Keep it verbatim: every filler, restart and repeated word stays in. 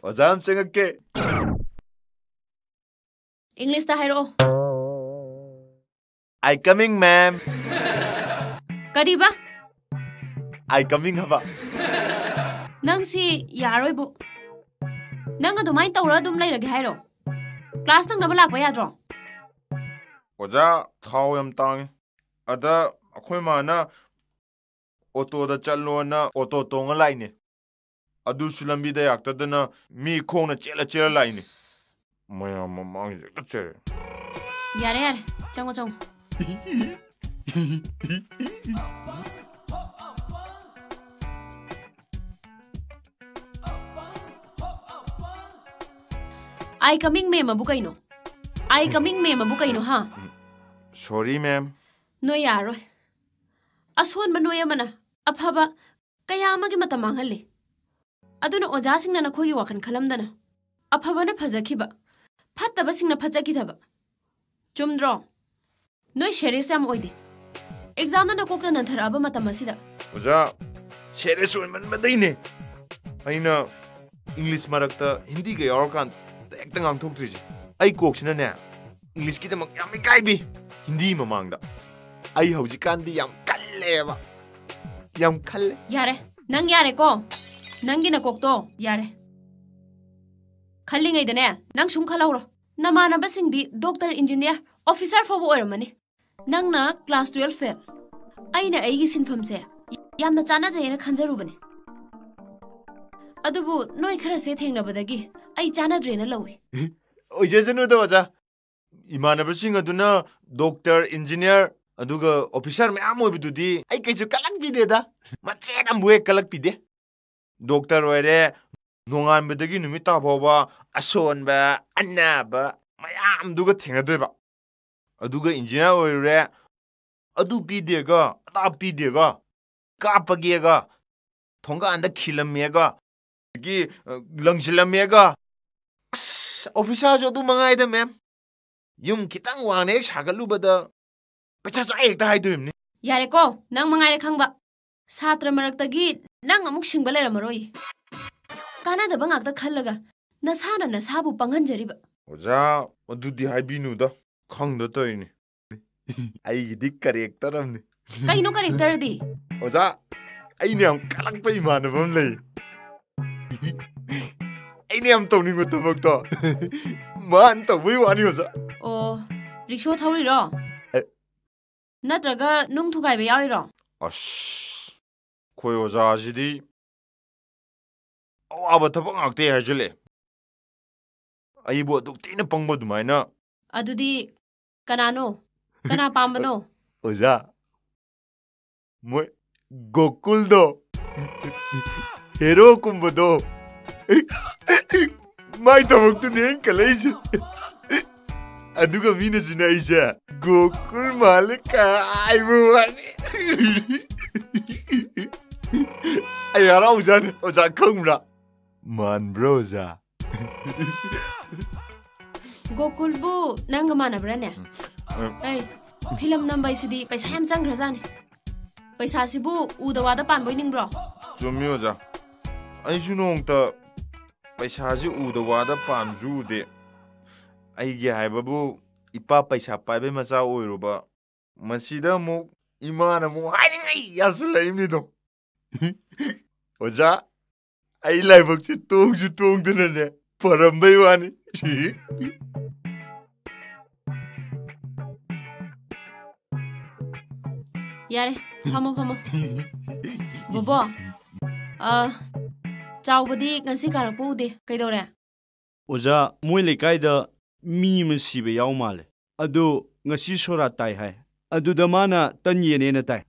ꯑꯣꯖꯥ, ꯑꯃ ꯆꯪꯉꯛꯀꯦ꯫ ꯏꯪꯂꯤꯁꯇ ꯍꯥꯏꯔꯛꯑꯣ꯫ "I coming, ma'am." ꯀꯔꯤꯕ? "I coming" ꯍꯥꯏꯕ꯫ ꯅꯪꯁꯤ ꯌꯥꯔꯣꯏꯕꯨ꯫ ꯅꯪ ꯑꯗꯨꯃꯥꯏꯅ ꯇꯧꯔ ꯑꯗꯨꯝ ꯂꯩꯔꯒꯦ ꯍꯥꯏꯔꯣ? ꯀ꯭ꯂꯥꯁ ꯅꯪꯅꯕ ꯂꯥꯛꯄ ꯌꯥꯗ꯭ꯔꯣ? ꯑꯣꯖꯥ, ꯊꯥꯎ ꯌꯥꯝ ꯇꯥꯡꯉꯤ꯫ ꯑꯗ ꯑꯩꯈꯣꯏ ꯃꯥꯅ ꯑꯣꯇꯣꯗ ꯆꯠꯂꯣꯅ ꯑꯣꯇꯣ ꯇꯣꯡꯉ ꯂꯥꯛꯏꯅꯦ꯫ ꯑꯗꯨꯁꯨ ꯂꯝꯕꯤꯗ ꯌꯥꯛꯇꯗꯅ ꯃꯤ ꯈꯣꯡꯅ ꯆꯦꯜꯂ ꯆꯦꯜꯂ ꯂꯥꯛꯏꯅꯦ꯫ ꯃꯌꯥꯝ ꯃꯃꯥꯡꯁꯤꯗ ꯆꯠꯆꯔꯦ꯫ ꯌꯥꯔꯦ, ꯌꯥꯔꯦ꯫ ꯆꯪꯉꯣ, ꯆꯪꯉꯣ꯫ "I coming, ma'am" ꯑꯕꯨ ꯀꯩꯅꯣ? "I coming, ma'am" ꯑꯕꯨ ꯀꯩꯅꯣ, ꯍꯥ? "Sorry, ma'am." ꯅꯣꯏ ꯌꯥꯔꯣꯏ꯫ ꯑꯁꯣꯟꯕ ꯅꯣꯏ ꯑꯃꯅ ꯑꯐꯕ ꯀꯌꯥ ꯑꯃꯒꯤ ꯃꯇꯝ ꯃꯥꯡꯍꯜꯂꯤ꯫ ꯑꯗꯨꯅ ꯑꯣꯖꯥꯁꯤꯡꯅ ꯅꯈꯣꯏꯒꯤ ꯋꯥꯈꯜ ꯈꯜꯂꯝꯗꯅ ꯑꯐꯕꯅ ꯐꯖꯈꯤꯕ, ꯐꯠꯇꯕꯁꯤꯡꯅ ꯐꯠꯆꯈꯤꯗꯕ꯫ ꯆꯨꯝꯗ꯭ꯔꯣ? ꯅꯣꯏ serious ꯌꯥꯝ ꯑꯣꯏꯗꯦ꯫ Exam ꯅ ꯅꯀꯣꯛꯇ ꯅꯟꯊꯔꯛꯑꯕ ꯃꯇꯝ ꯑꯁꯤꯗ꯫ ꯑꯣꯖꯥ, serious ꯑꯣꯏꯃꯟꯕꯗꯩꯅꯦ ꯑꯩꯅ English ꯃꯔꯛꯇ ꯍꯤꯟꯗꯤꯒ ꯌꯥꯎꯔꯀꯥꯟꯗ ꯍꯦꯛꯇ ꯉꯥꯡꯊꯣꯛꯇ꯭ꯔꯤꯁꯦ꯫ ꯑꯩ ꯀꯣꯛꯁꯤꯅꯅꯦ, English ꯀꯤꯗꯃꯛ ꯌꯥꯝ ꯏꯀꯥꯏꯕꯤ꯫ ꯍꯤꯟꯗꯤ ꯃꯃꯥꯡꯗ꯫ ꯑꯩ ꯍꯧꯖꯤꯛꯀꯥꯟꯗꯤ ꯌꯥꯝ ꯈꯜꯂꯦꯕ꯫ ꯌꯥꯝ ꯈꯜꯂꯦ꯫ ꯌꯥꯔꯦ, ꯅꯪ ꯌꯥꯔꯦꯀꯣ? ꯅꯪꯒꯤ ꯅꯀꯣꯛꯇꯣ ꯌꯥꯔꯦ꯫ ꯈꯜꯂꯤꯉꯩꯗꯅꯦ, ꯅꯪ ꯁꯨꯝ ꯈꯜꯍꯧꯔꯣ꯫ ꯅꯃꯥꯟꯅꯕꯁꯤꯡꯗꯤ doctor, engineer, officer ꯐꯥꯎꯕ ꯑꯣꯏꯔꯝꯃꯅꯤ꯫ ꯅꯪꯅ class twelve fail꯫ ꯑꯩꯅ ꯑꯩꯒꯤ ꯁꯤꯟꯐꯝꯁꯦ ꯌꯥꯝꯅ ꯆꯥꯟꯅꯖꯩꯅ ꯈꯟꯖꯔꯨꯕꯅꯤ꯫ ꯑꯗꯨꯕꯨ ꯅꯣꯏ ꯈꯔꯁꯦ ꯊꯦꯡꯅꯕꯗꯒꯤ ꯑꯩ ꯆꯥꯟꯅꯗ꯭ꯔꯦꯅ ꯂꯧꯏ꯫ ꯑꯣꯏꯖꯁꯅꯨꯗ, ꯑꯣꯖꯥ꯫ ꯏꯃꯥꯟꯅꯕꯁꯤꯡ ꯑꯗꯨꯅ doctor, engineer, ꯑꯗꯨꯒ officer ꯃꯌꯥꯝ ꯑꯣꯏꯕꯗꯨꯗꯤ ꯑꯩ ꯀꯩꯁꯨ ꯀꯂꯛꯄꯤꯗꯦꯗ꯫ ꯃꯆꯦꯠ ꯑꯃꯕꯨ ꯍꯦꯛ ꯀꯂꯛꯄꯤꯗꯦ꯫ Doctor ꯑꯣꯏꯔꯦ, ꯅꯣꯡꯉꯥꯟꯕꯗꯒꯤ ꯅꯨꯃꯤꯠ ꯇꯥ ꯐꯥꯎꯕ ꯑꯁꯣꯟꯕ, ꯑꯅꯥꯕ ꯃꯌꯥꯝꯗꯨꯒ ꯊꯦꯡꯅꯗꯣꯏꯕ꯫ ꯑꯗꯨꯒ engineer ꯑꯣꯏꯔꯨꯔꯦ, ꯑꯗꯨ ꯄꯤꯗꯦꯒ, ꯑꯗꯥ ꯄꯤꯗꯦꯒ, ꯀꯥꯞꯄꯒꯦꯒ, ꯊꯣꯡꯒꯥꯟꯗ ꯈꯤꯜꯂꯝꯃꯦꯒ, ꯑꯗꯒꯤ, ꯑ, ꯂꯪꯁꯤꯜꯂꯝꯃꯦꯒ꯫ ꯑꯁ, officer ꯁꯨ ꯑꯗꯨ ꯃꯉꯥꯏꯗ, ma'am꯫ ꯌꯨꯝ ꯈꯤꯇꯪ ꯋꯥꯡꯅ ꯍꯦꯛ ꯁꯥꯒꯠꯂꯨꯕꯗ ꯄꯩꯁꯥ ꯆꯥꯏ ꯍꯦꯛꯇ ꯍꯥꯏꯗꯣꯔꯤꯕꯅꯤ꯫ ꯌꯥꯔꯦꯀꯣ, ꯅꯪ ꯃꯉꯥꯏꯔꯦ ꯈꯪꯕ꯫ ꯁꯥꯇ꯭ꯔ ꯃꯔꯛꯇꯒꯤ ꯅꯪ ꯑꯃꯨꯛ ꯁꯤꯡꯕ ꯂꯩꯔꯝꯃꯔꯣꯏ꯫ ꯀꯥꯟꯅꯗꯕ ꯉꯥꯛꯇ ꯈꯜꯂꯒ ꯅꯁꯥꯅ ꯅꯁꯥꯕꯨ ꯄꯪꯍꯟꯖꯔꯤꯕ꯫ ꯑꯣꯖꯥ, ꯑꯗꯨꯗꯤ ꯍꯥꯏꯕꯤꯅꯨꯗ, ꯈꯪꯗ ꯇꯧꯔꯤꯅꯤ꯫ ꯑꯩꯒꯤꯗꯤ ꯀꯔꯦꯛꯇꯔ ꯑꯃꯅꯤ꯫ ꯀꯩꯅꯣ ꯀꯔꯦꯛꯇꯔꯗꯤ? ꯑꯣꯖꯥ, ꯑꯩꯅ ꯌꯥꯝ ꯀꯜꯂꯛꯄ ꯏꯃꯥꯟꯅꯕ ꯑꯃ ꯂꯩ꯫ ꯑꯩꯅ ꯌꯥꯝ ꯇꯧꯅꯤꯡꯕ ꯊꯕꯛꯇꯣ ꯃꯥꯅ ꯇꯧꯕꯩ ꯋꯥꯅꯤ, ꯑꯣꯖꯥ꯫ ꯑꯣ, ꯔꯤꯛꯁꯣ ꯊꯧꯔꯤꯔꯣ? ꯑꯦ꯫ ꯅꯠꯇ꯭ꯔꯒ ꯅꯨꯡ ꯊꯨꯒꯥꯏꯕ ꯌꯥꯎꯔꯤꯔꯣ? ꯑꯁ, ꯑꯩꯈꯣꯏ ꯑꯣꯖꯥꯁꯤꯗꯤ ꯑꯋꯥꯕ ꯊꯕꯛ ꯉꯥꯛꯇ ꯍꯥꯏꯖꯤꯜꯂꯛꯑꯦ꯫ ꯑꯩꯕꯨ ꯑꯗꯨꯛ ꯊꯤꯅ ꯄꯪꯕ ꯑꯗꯨꯃꯥꯏꯅ꯫ ꯑꯗꯨꯗꯤ ꯀꯅꯥꯅꯣ? ꯀꯅꯥ ꯄꯥꯝꯕꯅꯣ? ꯑꯣꯖꯥ, ꯃꯣꯏ ꯒꯣꯀꯨꯜꯗꯣ, ꯍꯦꯔꯣꯒꯨꯝꯕꯗꯣ, ꯃꯥꯏ ꯊꯕꯛꯇꯨꯅꯦ ꯑꯩꯅ ꯀꯜꯂꯛꯏꯁꯦ꯫ ꯑꯗꯨꯒ ꯃꯤꯅꯁꯨꯅꯦ ꯑꯩꯁꯦ ꯒꯣꯀꯨꯜ ꯃꯥꯜꯂꯦ ꯀꯥꯏꯕ ꯋꯥꯅꯤ꯫ ꯑꯩ ꯍꯔꯥꯎꯖꯥꯅꯤ, ꯑꯣꯖꯥ ꯈꯪꯕ꯭ꯔꯥ? ꯃꯥꯟꯕ꯭ꯔꯣ, ꯑꯣꯖꯥ? ꯒꯣꯀꯨꯜꯕꯨ ꯅꯪꯒ ꯃꯥꯟꯅꯕ꯭ꯔꯥꯅꯦ? ꯎꯝ꯫ ꯑꯩ ꯐꯤꯂꯝ ꯅꯝꯕ ꯍꯥꯏꯁꯤꯗꯤ ꯄꯩꯁꯥ ꯌꯥꯝ ꯆꯪꯈ꯭ꯔꯖꯥꯠꯅꯤ꯫ ꯄꯩꯁꯥꯁꯤꯕꯨ ꯎꯗ ꯋꯥꯗ ꯄꯥꯟꯕ ꯑꯣꯏꯅꯤꯡꯕ꯭ꯔꯣ? ꯆꯨꯝꯃꯤ, ꯑꯣꯖꯥ꯫ ꯑꯩꯁꯨ ꯅꯣꯡꯃꯇ ꯄꯩꯁꯥꯁꯤ ꯎꯗ ꯋꯥꯗ ꯄꯥꯟꯕꯁꯨ ꯎꯗꯦ꯫ ꯑꯩꯒꯤ ꯍꯥꯏꯕꯕꯨ ꯏꯄꯥ ꯄꯩꯁꯥ ꯄꯥꯏꯕꯩ ꯃꯆꯥ ꯑꯣꯏꯔꯨꯕ, ꯃꯁꯤꯗ ꯑꯃꯨꯛ ꯏꯃꯥꯅ ꯑꯃꯨꯛ ꯍꯥꯏꯅꯤꯡꯉꯩ ꯌꯥꯁꯤꯜꯂꯛꯏꯕꯅꯤꯗꯣ꯫ ꯑꯣꯖꯥ, ꯑꯩ ꯂꯥꯏꯕꯛꯁꯦ ꯇꯣꯡꯁꯨ ꯇꯣꯡꯗꯅꯅꯦ ꯐꯔꯝꯕꯩ ꯋꯥꯅꯤ꯫ ꯌꯥꯔꯦ, ꯐꯝꯃꯣ, ꯐꯝꯃꯣ꯫ ꯕꯣꯕꯣ, ꯑ, ꯆꯥꯎꯕꯗꯤ ꯉꯁꯤ ꯀꯥꯔꯛꯄ ꯎꯗꯦ, ꯀꯩꯗꯧꯔꯦ? ꯑꯣꯖꯥ, ꯃꯣꯏ ꯂꯩꯀꯥꯏꯗ ꯃꯤ ꯑꯃ ꯁꯤꯕ ꯌꯥꯎ ꯃꯥꯜꯂꯦ꯫ ꯑꯗꯨ ꯉꯁꯤ ꯁꯣꯔꯥꯠ ꯇꯥꯏ ꯍꯥꯏ꯫ ꯑꯗꯨꯗ ꯃꯥꯅ ꯇꯟ ꯌꯦꯟꯅꯦꯅ ꯇꯥꯏ꯫